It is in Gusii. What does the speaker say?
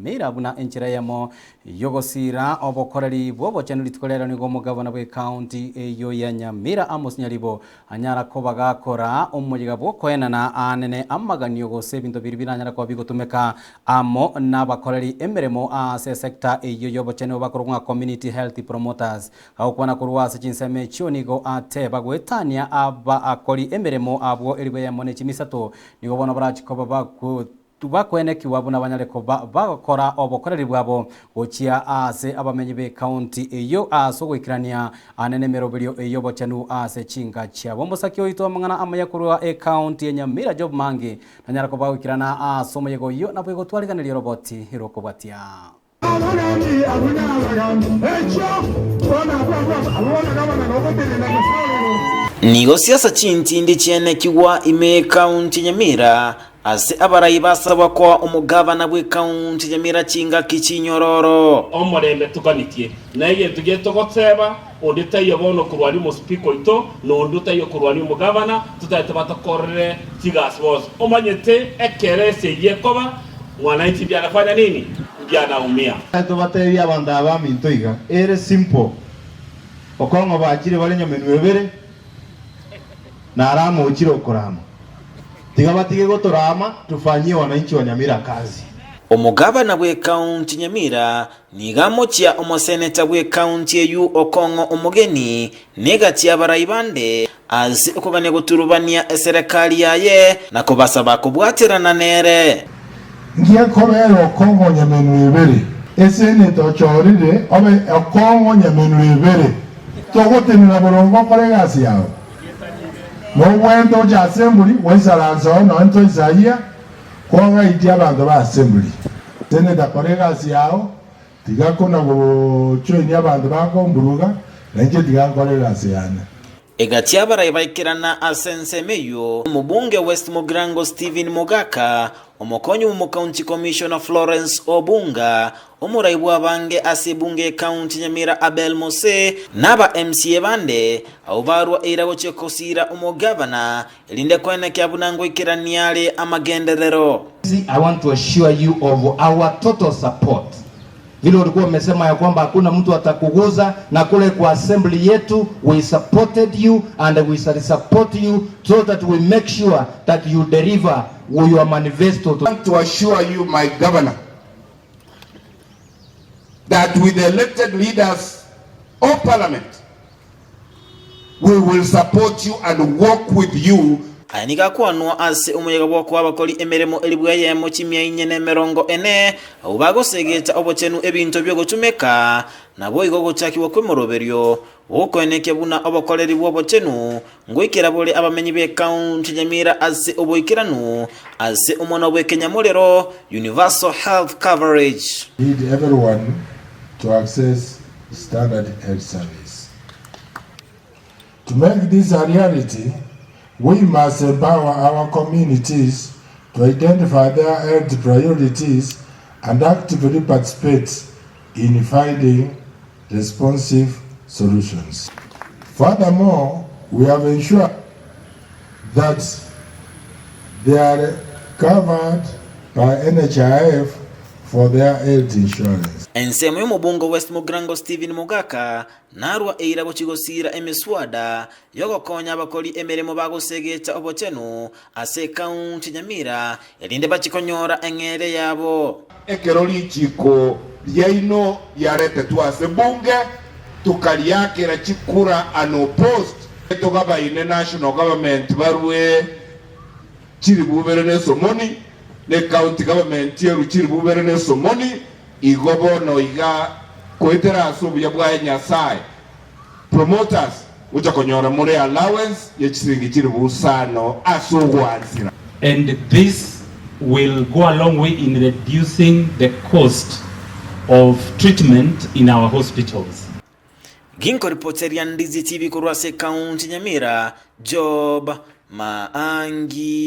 Nyamira buna enchera eyemo Y'ogosiira obokoreri bw'obochenu rituko riaino nigo omogabana bw'ekaunti eyio ya Nyamira Amos Nyaribo anyara koba gakora omoyega bw'okoenana aanene amaganio gose ebinto biria biranyare koba bigotumeka amo nabakoreri emeremo ase esecta eyio y'obochenu bakorokwa ng'a Community Health Promoters. Gagokwana korwa ase chinsemo echio nigo ateba goetania abakori emeremo abwo elifu eyemo ne chimisato nigo bono barachie koba baku Tibakwenekigwa buna banyare koba bagokora obokoreri bwabo gochia aase abamenyi b'ekaunti eyio ase ogoikerania ane nemeroberio y'obochenu ase chinka chiabo. Omosaki oito amang'ana amaya korwa ekaunti ya Nyamira Job Mangi nanyare koba agoikerana ase omoyega oyio naboigo twariganeria oroboti rw'okobwatia. Nigo siasa chintindi chienekigwa ime y'ekaunti ya Nyamira ase abarai basabwa koa omogavana bw'ekaunti ya Nyamira chingaki chinyororo. Omorembe toganetie, na egento getogoteba, onde taiyo bono okorwania omospeaker oito, na onde otaiyo okorwania omogavana, totagete batokorere chigasi bonsi. Omanyete ekero esegi ekoba, Mwananchi ndiye anafanya nini? Ndiye anaumia. Tobatebie abanto aba baminto iga, ere simple, okong'o bachire bare nyomenwa ebere, na Rama ochire okorama. Tiga batige gotorama tufanyie wananchi wa Nyamira kazi. Omogabana bw'ekaunti Nyamira nigo amochia omoseneta bw'ekaunti eyio Okong'o Omogeni negati y'abarai bande Ase okogania goturubania eserekari yaye na kobasaba kobwaterana nere. Ngiya kobera okong'onya menwa ebere. Esene tochorire obe okong'onya menwa ebere. Togotenena boronge okore egasi yao. Nobwenerete oche assembly gwaisaransa oo nonya toisaia kwang'aitia abanto ba assembly. Senator kora egasi yao tiga kona gochoinia abanto bakomburuga nainche tiga nkore egasi yane. Egati abarai baikerana ase ensemo eyio, omobunge West Mugirango Stephen Mogaka, omokonyi bw'omocounty commissioner Florence Obunga, omorai bw'abange ase ebunge y'ecounty Nyamira Abel Mose, na aba MCA bande, abwo barua eira gochia kosiira omogavana, erinde koenekia buna ngoikerania are amagenderero. I want to assure you of our total support. Vile ulikuwa umesema ya kwamba hakuna mtu atakuguza na kule kwa assembly yetu we supported you and we shall support you so that we make sure that you deliver your manifesto to want to assure you, my governor, that with the elected leaders of parliament, we will support you and work with you. Aya nigo akwanwa ase omoyega bw'okoa abakori emeremo elifu eyemo chimia inye na emerongo ene, abwo bagosegeta obochenu ebinto bi'ogotumeka, naboigo ogochakigwa kw'emoroberio bw'okoenekia buna obokoreri bw'obochenu ngoikera bore abamenyi b'ekaunti ya Nyamira ase oboikeranu ase omwana bw'ekenyamorero, Universal Health Coverage. Need everyone to access standard health service. To make this a reality, we must empower our communities to identify their health priorities and actively participate in finding responsive solutions. Furthermore, we have ensured that they are covered by NHIF for their health insurance. Ensemo y'omobunge o West Mugirango Stephen Mogaka narwa eira gochia gosiira emeswada y'ogokonya abakori emeremo bagosegeta obochenu ase ekaunti ya Nyamira erinde bachie konyora eng'eria yabo. Ekero richiiko riaino riaretetwe ase bunge, tokariakera chikura unopposed. Togabaine national government barue chiribubere na esomoni, ne county government erue chiribubere na esomoni, igo bono iga goetera ase obuya bwaye Nyasae, promoters gocha konyora more allowance ye chisiringi chilifu isano ase ogwansera. And this will go a long way in reducing the cost of treatment in our hospitals. Ginkoripoteria Ndizi TV korwa ase ekaunti ya Nyamira, Job Maangi.